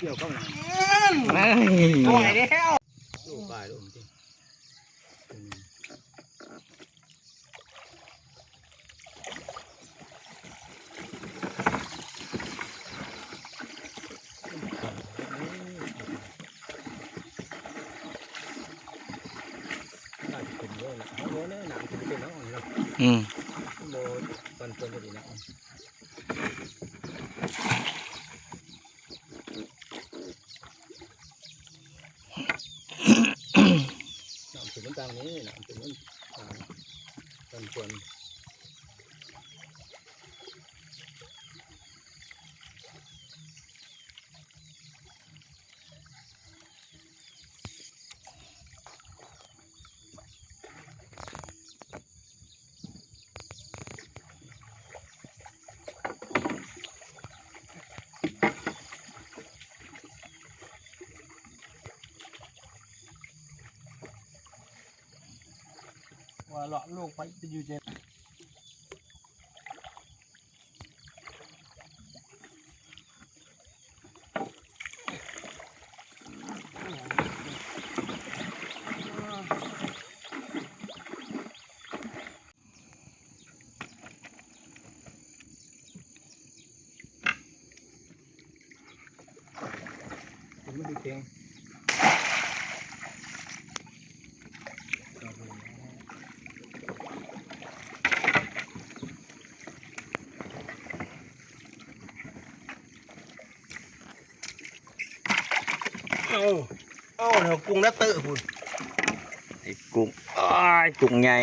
ກ່ຽວເຂົ້ານະ ເອີຍ ປ່ອຍແລ້ວ ໂອ້ ປາຍລົງຕິ ອືມ ບໍ່ປັນເພິ່ນກໍດີນະ ນ້ຳຂຶ້ນນຳກາງນີ້ ນ້ຳຂຶ້ນນຳກາງ ມັນຄວນ ວ່າເລາະໂລກໄປ ໄປຢູ່ໃສ ເອົາ ເອົາແນວກຸ້ງນະເຕີພຸ້ນ ໄອ້ກຸ້ງ ອ້າຍ ກຸ້ງໃຫຍ່.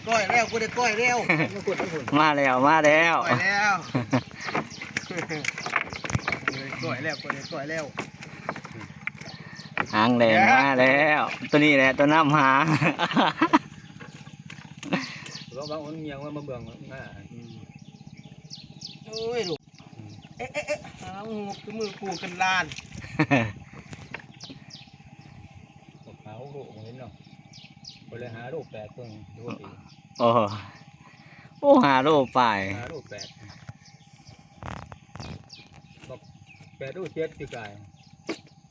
ກ້ອຍແລ້ວ ກູໄດ້ກ້ອຍແລ້ວ ມາແລ້ວ ມາແລ້ວ ກ້ອຍແລ້ວ ກູໄດ້ກ້ອຍແລ້ວ ກູໄດ້ກ້ອຍແລ້ວ ຫາງແດງມາແລ້ວ ໂຕນີ້ແຫຼະ ໂຕນຳຫາ ລອງເບິ່ງ ມັນມຽງມາເບື້ອງໜ້າ ອືມ ໂອ້ຍ ລູກ ອືມ ເອະ ເອະ ເອະ ຫາງູຄືມືປູກັນລານ ບັກຫາຫົກໂລບໍ່ເຫັນເນາະ ບໍ່ໄດ້ຫາໂລແປດເບິ່ງ ໂອ້ ໂອ້ ຫ້າໂລປາຍ ຫ້າໂລແປດ ບັກແປດໂລເຈັດປີກາຍ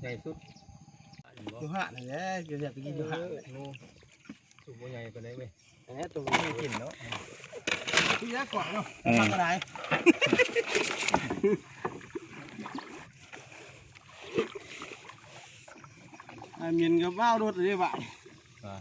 ໃຫຍ່ສຸດ ຢູ່ຫ້ານຫັ້ນແຫຼະ ຢູ່ແຖວໄປກິນຢູ່ຫ້ານ ເອີ ໂອ້ ໂຕບໍ່ໃຫຍ່ປານໃດເວີຍ ອັນນີ້ໂຕບໍ່ໃຫຍ່ກິນເນາະ ຄືຢາກວ່າເນາະ ອືມ ທຳກະໄດ້ ອາ ມິນກໍເວົ້າໂດດເດ້ບາດ ອ່າ